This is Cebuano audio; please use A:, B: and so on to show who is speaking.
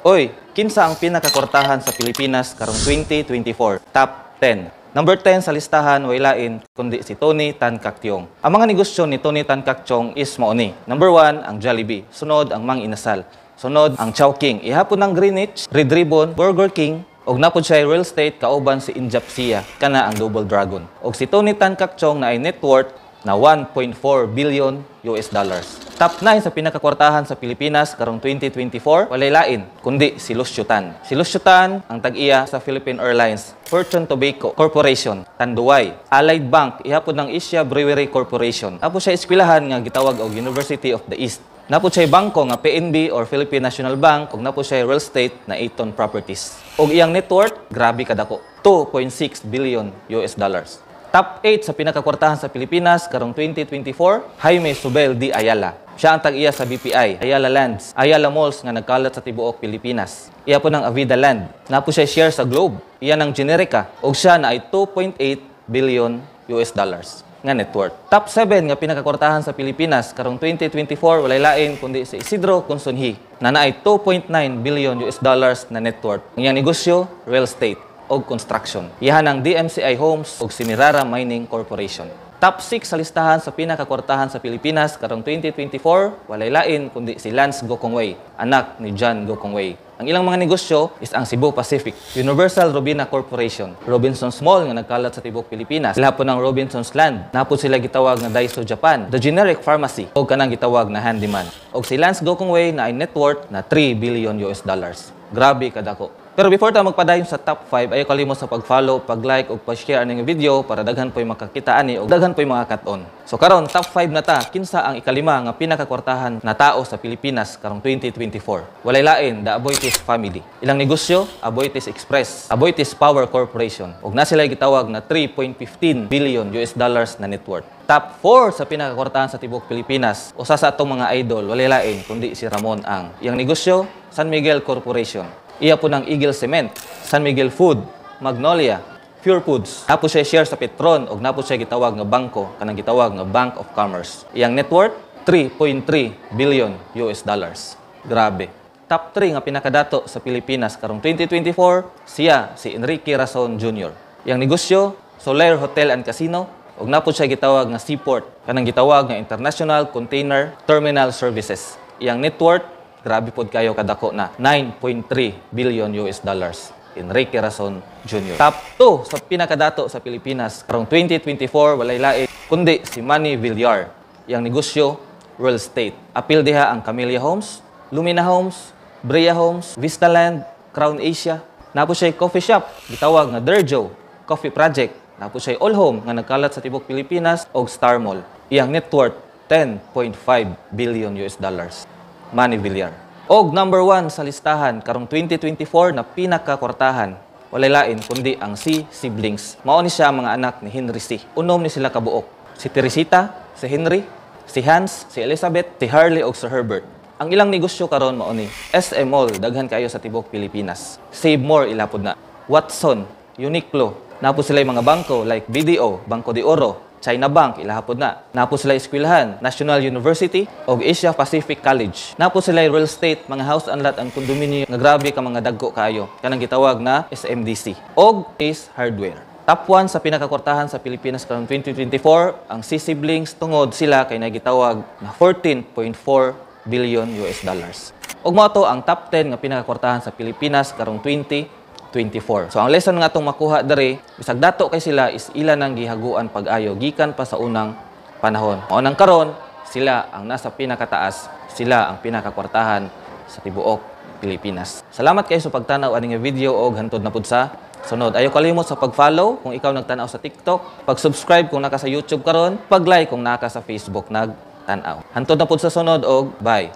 A: Oy, kinsa ang pinakakwartahan sa Pilipinas karong 2024? Top 10. Number 10 sa listahan, way lain kundi si Tony Tan Caktiong. Ang mga negosyo ni Tony Tan Caktiong is mao ni. Number 1, ang Jollibee. Sunod ang Mang Inasal. Sunod ang Chowking. Ihapon ng Greenwich, Red Ribbon, Burger King, og napod siya real estate kauban si Injap Sia, kana ang Double Dragon. Og si Tony Tan Caktiong naay net worth na US$1.4 billion. Top 9 sa pinakakwartahan sa Pilipinas karong 2024, walay lain kundi si Lucio Tan. Si Lucio Tan ang tag-iya sa Philippine Airlines, Fortune Tobacco Corporation, Tanduay, Allied Bank, ihapon ng Asia Brewery Corporation. Tapos siya eskwelahan nga gitawag og University of the East. Napod siya bangko nga PNB or Philippine National Bank ug napod siya real estate na Eton Properties. Og iyang net worth, grabe kadako, US$2.6 billion. Top 8 sa pinakakwartahan sa Pilipinas karong 2024, Jaime Zobel de Ayala. Siya ang tag-iya sa BPI, Ayala Lands, Ayala Malls nga nagkalat sa tibuok Pilipinas. Iya pod ang Avida Land. Napo siya share sa Globe. Iya ng Generika ug siya naay US$2.8 billion nga net worth. Top 7 nga pinakakwartahan sa Pilipinas karong 2024, walay lain kundi si Isidro Consunji na naay US$2.9 billion na net worth. Ang iyang negosyo, real estate og construction. Iyahan ang DMCI Homes ug Semirara Mining Corporation. Top 6 sa listahan sa pinakakwartahan sa Pilipinas karong 2024, walay lain kundi si Lance Gokongwei, anak ni John Gokongwei. Ang ilang mga negosyo is ang Cebu Pacific, Universal Robina Corporation, Robinson's Mall nga nagkalat sa tibuok Pilipinas, sila pod ng Robinson's Land, napod sila gitawag nga Daiso Japan, The Generic Pharmacy, ug kanang gitawag na Handyman. Og si Lance Gokongwei naay net worth na US$3 billion. Grabe kadako. Pero before ta magpadayon sa top 5, ayaw kalimot sa pag-follow, pag-like ug pag-share aning video para daghan po'y makakita ani ug daghan po'y makakat-on. So karon, top 5 na ta, kinsa ang ikalima nga pinakakwartahan na tao sa Pilipinas karong 2024? Walay lain, the Aboitiz family. Ilang negosyo, Aboitiz Express, Aboitiz Power Corporation, ug na sila gitawag na US$3.15 billion na net worth. Top 4 sa pinakakwartahan sa tibuok Pilipinas, usa sa atong mga idol, walay lain kundi si Ramon Ang. Iyang negosyo, San Miguel Corporation. Iya pod ng Eagle Cement, San Miguel Food, Magnolia, Pure Foods. Napo siya share sa Petron ug napo siya gitawag nga bangko, kanang gitawag nga Bank of Commerce. Iyang net worth, US$3.3 billion. Grabe. Top 3 nga pinakadato sa Pilipinas karong 2024, siya si Enrique Razon Jr. Iyang negosyo, Solaire Hotel and Casino, ug napo siya gitawag nga Seaport, kanang gitawag nga International Container Terminal Services. Iyang net worth, grabe pod kayo kadako na US$9.3 billion. Enrique Razon Jr. Top 2 sa pinakadato sa Pilipinas karong 2024, walay lain kundi si Manny Villar. Iyang negosyo, real estate. Apil diha ang Camellia Homes, Lumina Homes, Brea Homes, Vistaland, Crown Asia. Napo siya coffee shop, gitawag nga Derjo Coffee Project. Napo siya All Home nga nagkalat sa tibuok Pilipinas og Star Mall. Iyang net worth, US$10.5 billion. Manny Villar. Og number 1 sa listahan karong 2024 na pinakakwartahan, walay lain kundi ang Sy siblings. Mao ni siya ang mga anak ni Henry Sy. Unom ni sila kabuok. Si Teresita, si Henry, si Hans, si Elizabeth, si Harley ug si Herbert. Ang ilang negosyo karon mao ni SM Mall, daghan kayo sa tibuok Pilipinas. Save More ilapod na. Watson, Uniqlo, napo sila mga bangko like BDO, Banco de Oro, China Bank, ilahapod na. Napo sila eskwelahan, National University og Asia Pacific College. Napo sila real estate, mga house and lot ang condominium nga grabe ka mga dagko kaayo, kanang gitawag na SMDC. Og Ace Hardware. Top 1 sa pinakakwartahan sa Pilipinas karong 2024, ang Sy siblings, tungod sila kay nagitawag na US$14.4 billion. Ug mao to ang top 10 nga pinakakwartahan sa Pilipinas karong 2024. So ang lesson nga atong makuha diri, bisag dato kay sila is ila nang gihaguan pag-ayo gikan pa sa unang panahon. Mao nang karon sila ang nasa pinakataas, sila ang pinakakwartahan sa tibuok Pilipinas. Salamat kayo sa pagtanaw ani nga video og hantod na pud sa sunod. Ayaw kalimot sa pag-follow kung ikaw nagtanaw sa TikTok, pag-subscribe kung naka sa YouTube karon, pag-like kung naka sa Facebook nagtanaw. Hantod na pud sa sunod og bye.